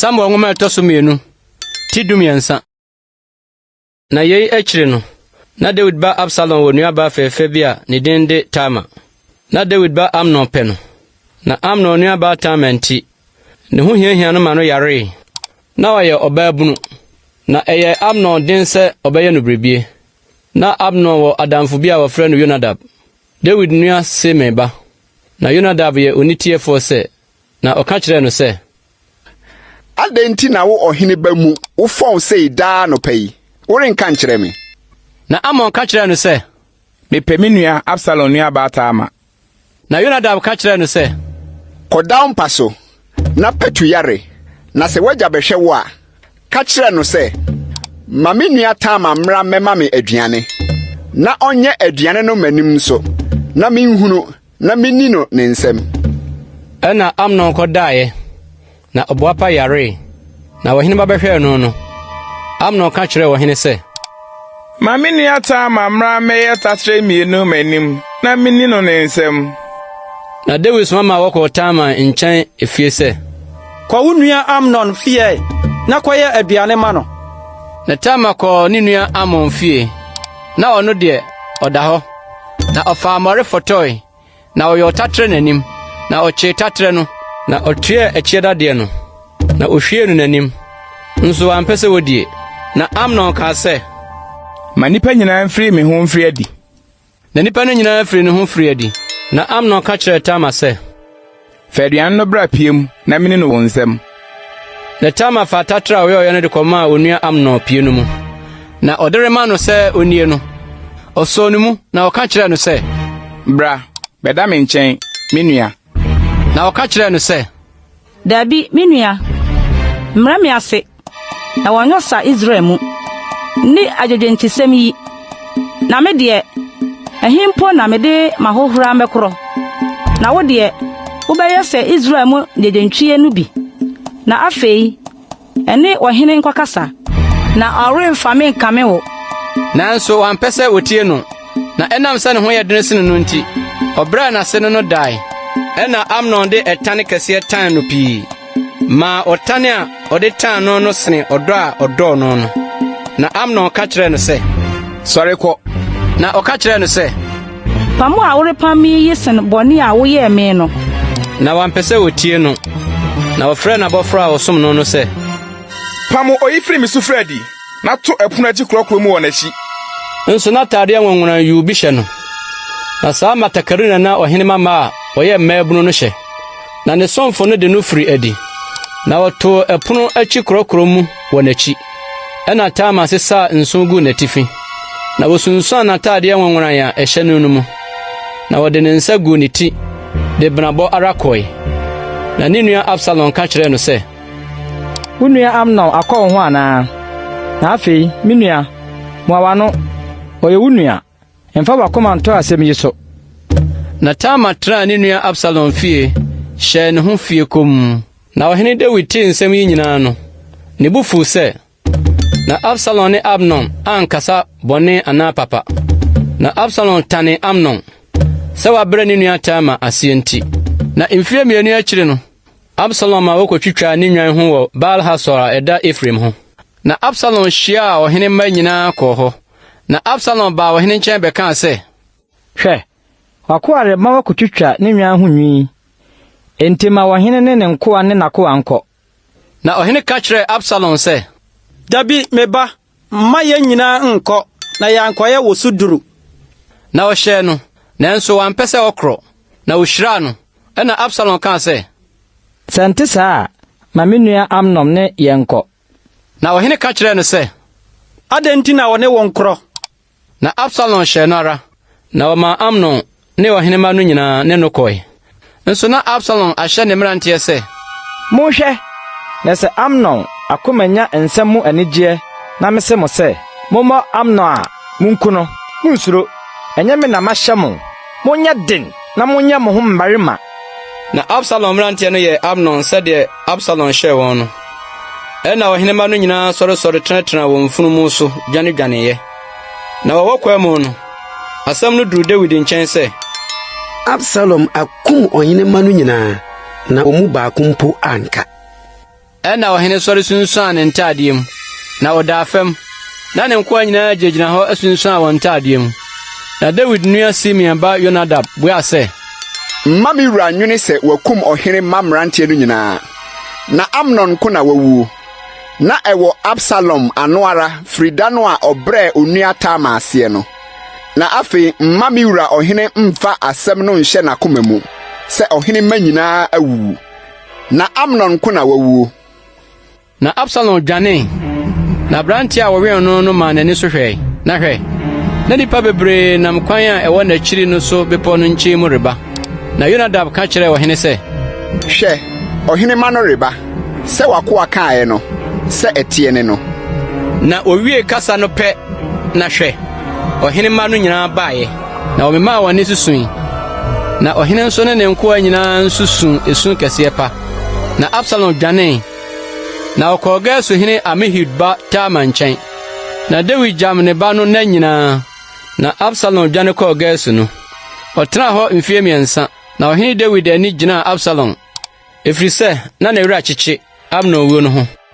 Samuel nwoma a ɛtɔ so mmienu, ti 13. Na yei akyiri no, na Dawid ba Absalom wɔ nuabaa fɛɛfɛ bi a ne din de Tamar. Na Dawid ba Amnon pɛ no. Na Amnon nuabaa Tamar nti, ne ho hiahia no ma no yaree. Na ɔyɛ ɔbaabunu, na ɛyɛɛ Amnon den sɛ ɔbɛyɛ no biribie. Na Amnon wɔ adamfo bi a wɔfrɛ no Yonadab, Dawid nua Simei ba. Na Yonadab yɛ oniteɛfoɔ sɛ, na ɔka kyerɛɛ no sɛ, Adɛn nti na wo ɔhene ba mu wofɔn sei daa anɔpa yi? Worenka nkyerɛ me? Na Amnon ka kyerɛɛ no sɛ, Mepɛ me nua Absalom nuabaa Tamar. Na Yonadab ka kyerɛɛ no sɛ, Kɔda wo mpa so, na patu yare, na sɛ w'agya bɛhwɛ wo a, ka kyerɛ no sɛ, 'Ma me nua Tamar mmra mmɛma me aduane, na ɔnyɛ aduane no m'anim nso, na minhunu na minni no ne nsam. Ɛnna Amnon kɔdaeɛ, na ɔboapa yaree. Na ɔhene ba bɛhwɛɛ no no, Amnon ka kyerɛɛ ɔhene sɛ, Ma me nua Tamar mmra mmɛyɛ taterɛ mmienu m'anim na minni no ne nsam. Na Dawid soma maa wɔkɔɔ Tamar nkyɛn efie sɛ, Kɔ wo nua Amnon fie na kɔyɛ aduane ma no. Na Tamar kɔɔ ne nua Amnon fie, na ɔno deɛ, ɔda hɔ. Na ɔfaa mmɔre fɔtɔe, na ɔyɔɔ taterɛ n'anim, na ɔkyee taterɛ no, na ɔtoɛɛ ɛkyeɛ dadeɛ no, na ohwiee no n'anim. Nso wampɛ sɛ wodie. Na Amnon kaa sɛ, Ma nnipa nyinaa mfiri me ho mfiri adi. Na nnipa no nyinaa firii ne ho firii adi. Na Amnon ka kyerɛɛ Tamar sɛ, Fa aduan no bra pie mu na minni no wo nsam. Na Tamar faa taterɛ a ɔyɔeɛ no de kɔmaa onua Amnon pie no mu. Na ɔde rema no sɛ onnie no, ɔsɔɔ no mu, na ɔka kyerɛɛ no sɛ, Bra, bɛda me nkyɛn, me nua. Na ɔka kyerɛɛ no sɛ, Dabi, me nua, mmrɛ me ase, na wɔnyɛ sa Israel mu. Nni adwedwenkyesɛm yi. Na me deɛ, ɛhe mpo na mede m'ahohora mɛkorɔ? Na wo deɛ, wobɛyɛ sɛ Israel mu nnyegyentwie no bi. Na afei, ɛne ɔhene nkɔkasa, na ɔremfa me nkame wo. Nanso wampɛ sɛ otie no, na ɛnam sɛ ne ho yɛ den sen no nti, ɔbrɛɛ n'ase ne no dae. Ɛnna Amnon de ɛtan kɛseɛ tan no pii, maa ɔtan a ɔde tan no no sene ɔdɔ a ɔdɔɔ no no. Na Amnon ka kyerɛɛ no sɛ, Sɔre kɔ! Na ɔka kyerɛɛ no sɛ, Pam a worepam me yi sen bɔne a woyɛɛ me no. Na wampɛ sɛ otie no, na ɔfrɛɛ n'abɔfra a ɔsom no no sɛ, Pam oyi firi me so firi adi, na to ɛpono akyi korɔkorɔ mu wɔ n'akyi. Nso n'atade nwonworan yuu bi hyɛ no, na saa mmatakari na na ɔhene mmammaa a wɔyɛ mmaabunu no hyɛ. Na ne somfo no de no firi adi, na ɔtoo ɛpono akyi korɔkorɔ mu wɔ n'akyi. Ɛnna Tamar sesaa nsõ guu n'atifi, na osunsuan n'atade nwonworan a ɛhyɛ no no mu, na ɔde ne nsa guu ne ti de benabɔ ara kɔe. Na ne nua Absalom ka kyerɛɛ no sɛ, Wo nua Amnon akɔ wo ho anaa? Na afei, me nua, mua w'ano. Ɔyɛ wo nua. Mfa w'akoma nto asɛm yi so. Na Tamar tenaa ne nua Absalom fie hyɛɛ ne ho fie komm. Na ɔhene Dawid tee nsɛm yi nyinaa no, ne bo fuw sɛ. Na Absalom ne Amnon ankasa bɔne anaa papa. Na Absalom tanee Amnon, sɛ wabrɛ ne nua Tamar aseɛ nti. Na mfeɛ mmienu akyiri no, Absalom ma wokotwitwaa ne nnwan ho wɔ Baal-Hasor a ɛda Efraim ho. Na Absalom hyiaa ɔhene mma nyinaa kɔɔ hɔ. Na Absalom baa ɔhene nkyɛn bɛkaa sɛ, Hwɛ, w'akoa rema wɔakotwitwa ne nnwan ho nwi. Enti ma ɔhene ne ne nkoa ne n'akoa nkɔ. Na ɔhene ka kyerɛɛ Absalom sɛ, Dabi, me ba, mma yɛn nyinaa nnkɔ, na yɛankɔyɛ wo so duru. Na ɔhyɛɛ no, nanso wampɛ sɛ ɔkorɔ, na ohyiraa no. Ɛnna Absalom kaa sɛ, Sɛ ɛnte saa a, ma me nua Amnon ne yɛn nkɔ. Na ɔhene ka kyerɛɛ no sɛ, Adɛn nti na ɔne wo nkorɔ? Na Absalom hyɛɛ no ara, na ɔmaa Amnon ne ɔhene mma no nyinaa ne no kɔe. Nso na Absalom ahyɛ ne mmeranteɛ sɛ, Monhwɛ, na sɛ Amnon akoma nya nsɛm mu anigyeɛ na mise mo sɛ, 'Mommɔ Amnon' a, munku no. Munnsuro, ɛnyɛ me na mahyɛ mo? Monyɛ den na monyɛ mo ho mmarima. Na Absalom mmeranteɛ no yɛɛ Amnon sɛdeɛ Absalom hyɛɛ wɔn no. Ɛnna ɔhene mma no nyinaa sɔresɔre tenatenaa wɔn mfunumu so dwanedwaneeɛ. Na wɔwɔ kwan mu no, asɛm no duruu Dawid nkyɛn sɛ, Absalom akum ɔhene mma no nyinaa, na wɔn mu baako mpo anka. Ɛnna ɔhene sɔre sunsuan ne ntadeɛ mu, na ɔdaa fam, na ne nkoa nyinaa gyinagyina hɔ asunsuan wɔn ntadeɛ mu. Na Dawid nua Simea ba Yonadab buaa sɛ, Mma me wura nnwene sɛ wɔakum ɔhene mma mmeranteɛ no nyinaa, na Amnon nko na wawuo. Na ɛwɔ Absalom ano ara firi da no a ɔbrɛɛ onua Tamar aseɛ no. Na afei mma me wura ɔhene mmfa asɛm no nhyɛ n'akoma mu sɛ ɔhene mma nyinaa awuwu, na Amnon nko na wawuo. Na Absalom dwanee, na aberante a wɔwɛn no no maa n'ani so hwɛe, na hwɛ, na nnipa bebree nam kwan a ɛwɔ n'akyiri no so bepɔw no nkyɛn mu reba. Na Yonadab ka kyerɛɛ ɔhene sɛ, Hwɛ, ɔhene mma no reba, sɛ w'akoa kaeɛ no, sɛ ɛteɛ ne no. Na owiee kasa no pɛ, na hwɛ, ɔhene mma no nyinaa baeɛ, na wɔmemaa wɔn nne so sui. Na ɔhene nso ne ne nkoa nyinaa nso suu esu kɛseɛ pa. Na Absalom dwanee, na ɔkɔɔ Gesur hene Amihud ba Talmai nkyɛn. Na Dawid gyam ne ba no nna nyinaa. Na Absalom dwane kɔɔ Gesur no, ɔtenaa hɔ mfeɛ mmiɛnsa. Na ɔhene Dawid ani gyinaa Absalom, ɛfiri sɛ na ne werɛ akyekye Amnon wuo no ho.